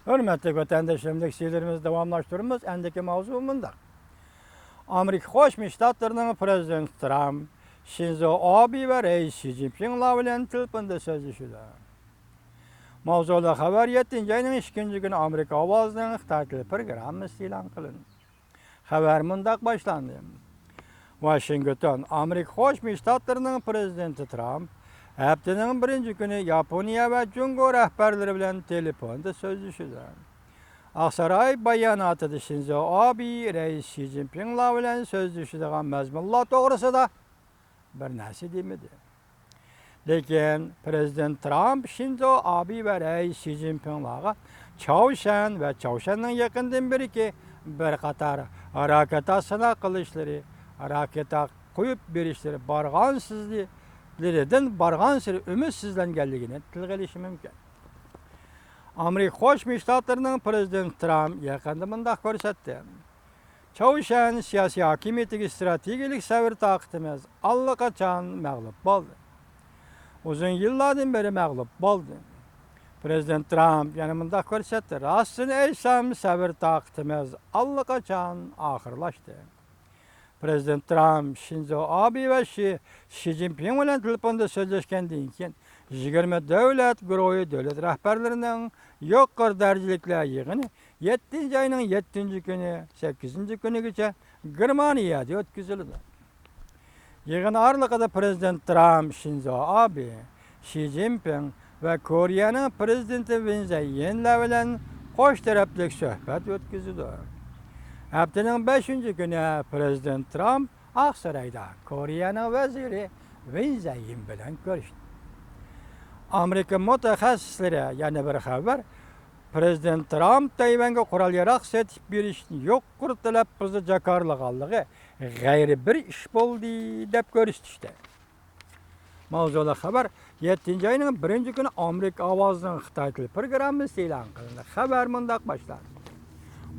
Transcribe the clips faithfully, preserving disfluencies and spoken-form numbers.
ھۆرمەتلىك ۋەتەنداشلىرىمىز، داۋاملاشتۇرىمىز. ئەندىكى ماۋزۇ مۇنداق. ئامېرىكا قوشما شتاتلىرىنىڭ پرېزىدېنتى ترامپ شىنزو ئابې ۋە رەئىس شى جىنپىڭلار بىلەن تېلېفوندا سۆزلىشىدۇ. ماۋزۇلۇق خەۋەر يەتتىنچى ئاينىڭ ئىككىنچى كۈنى ئامېرىكا ئاۋازىنىڭ خىتاي تىلى پروگراممىسىدا ئېلان قىلىندى. خەۋەر مۇنداق باشلاندى. ۋاشىنگتون، ئامېرىكا قوشما شتاتلىرىنىڭ پرېزىدېنتى ترامپ ھەپتىنىڭ بىرىنچى كۈنى ياپونىيە ۋە جۇڭگو رەھبەرلىرى بىلەن تېلېفوندا سۆزلىشىدۇ. ئاقساراي باياناتىدا شىنزو ئابې رەئىس شى جىنپىڭلار بىلەن سۆزلىشىدىغان مەزمۇنلار توغرىسىدا بىر نەرسە دېمىدى. لېكىن پرېزىدېنت ترامپ شىنزو ئابې ۋە رەئىس شى جىنپىڭلارغا چاۋشيەن ۋە چاۋشيەننىڭ يېقىندىن بېرىكى بىر قاتار راكېتا سىناق قىلىشلىرى، راكېتا قويۇپ بېرىشلىرى بارغانسېرى، بارغانسېرى ئۈمىدسىزلەنگەنلىكىنى تىلغا ئېلىشى مۇمكىن. ئامېرىكا قوشما شتاتلىرىنىڭ پرېزىدېنتى ترامپ يېقىندا مۇنداق كۆرسەتتى. چاۋشيەن سىياسىي ھاكىمىيىتىگە ئىستراتېگىيەلىك سەۋر-تاقىتىمىز ئاللىقاچان مەغلۇپ بولدى. ئۇزۇن يىللاردىن بېرى مەغلۇپ بولدى. پرېزىدېنت ترامپ يەنە مۇنداق كۆرسەتتى، راستىنى ئېيتسام، سەۋر-تاقىتىمىز ئاللىقاچان ئاخىرلاشتى. پرېزىدېنت ترامپ شىنزو ئابې ۋە شى، شى جىنپىڭ بىلەن تېلېفوندا سۆزلەشكەندىن كېيىن، يىگىرمە دۆلەت گۇرۇھى دۆلەت رەھبەرلىرىنىڭ يۇقىرى دەرىجىلىكلەر يىغىنى يەتتىنچى ئاينىڭ يەتتىنچى كۈنى، سەككىزىنچى كۈنىگىچە گېرمانىيەدە ئۆتكۈزۈلىدۇ. يىغىن ئارىلىقىدا پرېزىدېنت ترامپ شىنزو ئابې، شى جىنپىڭ ۋە كورېيەنىڭ پرېزىدېنتى ۋىن زەييىنلەر بىلەن قوش تەرەپلىك سۆھبەت ئۆتكۈزىدۇ. ھەپتىنىڭ بەشىنچى كۈنى پرېزىدېنت ترامپ ئاقسارايدا كورېيەنىڭ ۋەزىرى ۋىن زەييىن بىلەن كۆرۈشتى. ئامېرىكا مۇتەخەسسىسلىرى يەنە بىر خەۋەر، پرېزىدېنت ترامپ تەيۋەنگە قورال-ياراغ سېتىپ بېرىشنى يۇقىرى تەلەپپۇزدا جاكارلىغانلىقى غەيرىي بىر ئىش بولدى، دەپ كۆرسىتىشتە. ماۋزۇلۇق خەۋەر يەتتىنچى ئاينىڭ بىرىنچى كۈنى ئامېرىكا ئاۋازىنىڭ خىتاي تىلى پروگراممىسىدا ئېلان قىلىندى. خەۋەر مۇنداق باشلاندى.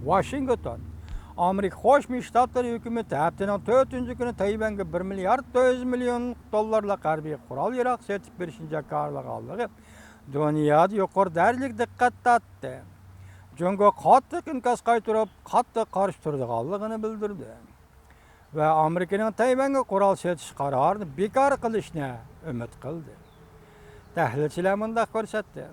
ۋاشىنگتون، ئامېرىكا قوشما شتاتلىرى ھۆكۈمىتى ھەپتىنىڭ تۆتىنچى كۈنى تەيۋەنگە بىر مىليارد تۆت يۈز مىليون دوللارلىق ھەربىي قورال-ياراغ سېتىپ بېرىشنى جاكارلىغانلىقى دۇنيادا يۇقىرى دەرىجىلىك دىققەت تارتتى. جۇڭگو قاتتىق ئىنكاس قايتۇرۇپ، قاتتىق قارشى تۇرىدىغانلىقىنى بىلدۈردى ۋە ئامېرىكىنىڭ تەيۋەنگە قورال سېتىش قارارىنى بىكار قىلىشنى ئۈمىد قىلدى. تەھلىلچىلەر مۇنداق كۆرسەتتى،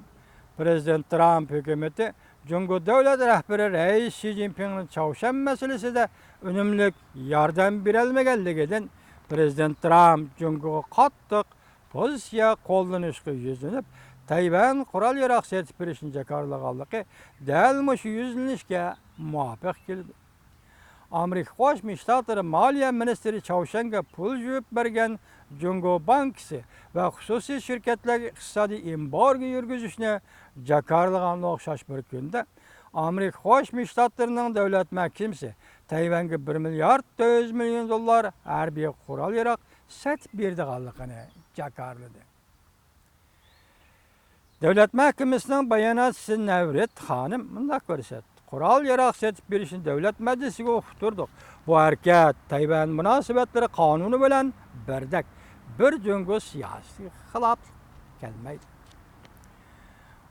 پرېزىدېنت ترامپ ھۆكۈمىتى جۇڭگو دۆلەت رەھبىرى رەئىس شى جىنپىڭنى چاۋشيەن مەسىلىسىدە ئۈنۈملۈك ياردەم بېرەلمىگەنلىكىدىن، پرېزىدېنت ترامپ جۇڭگوغا قاتتىق پوزىتسىيە قوللىنىشقا يۈزلىنىپ، تەيۋەن قورال-ياراغ سېتىپ بېرىشنى جاكارلىغانلىقى دەل مۇشۇ يۈزلىنىشكە مۇۋاپىق كېلىدۇ. ئامېرىكا قوشما شتاتلىرى مالىيە مىنىستىرى چاۋشيەنگە پۇل يۇيۇپ بەرگەن جۇڭگو بانكىسى ۋە خۇسۇسىي شىركەتلەرگە ئىقتىسادىي ئېمبارگو يۈرگۈزۈشنى جاكارلىغانغا ئوخشاش بىر كۈندە، ئامېرىكا قوشما شتاتلىرىنىڭ دۆلەت مەھكىمىسى تەيۋەنگە بىر مىليارد تۆت يۈز مىليون دوللار ھەربىي قورال-ياراغ سېتىپ بېرىدىغانلىقىنى جاكارلىدى. دۆلەت مەھكىمىسىنىڭ باياناتچىسى نەۋرىت خانىم مۇنداق كۆرسەتتى، قورال-ياراغ سېتىپ بېرىشنى دۆلەت مەجلىسىگە ئۇقتۇردۇق. بۇ ھەرىكەت تەيۋەن مۇناسىۋەتلىرى قانۇنى بىلەن بىردەك بىر جۇڭگو سىياسىتىگە خىلاپلىق كەلمەيدۇ.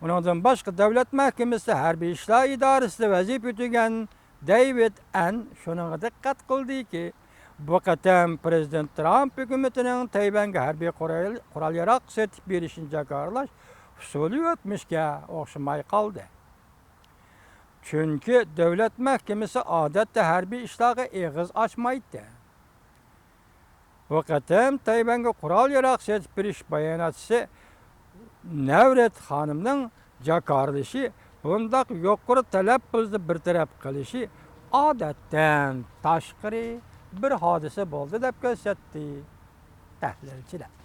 ئۇنىڭدىن باشقا، دۆلەت مەھكىمىسى ھەربىي ئىشلار ئىدارىسىدە ۋەزىپە ئۆتىگەن دەيۋىد ئەن شۇنىڭغا دىققەت قىلدىكى، بۇ قېتىم پرېزىدېنت ترامپ ھۆكۈمىتىنىڭ تەيۋەنگە ھەربىي قورال، قورال-ياراغ سېتىپ بېرىشىنى جاكارلاش ئۇسۇلى ئۆتمۈشكە ئوخشىماي قالدى. چۈنكى دۆلەت مەھكىمىسى ئادەتتە ھەربىي ئىشلارغا ئېغىز ئاچمايتتى. بۇ قېتىم تەيۋەنگە قورال-ياراغ سېتىپ بېرىش باياناتچىسى نەۋرىت خانىمنىڭ جاكارلىشى، بۇنداق يۇقىرى تەلەپپۇزنى بىر تەرەپ قىلىشى ئادەتتىن تاشقىرى بىر ھادىسە بولدى، دەپ كۆرسەتتى تەھلىلچىلەر.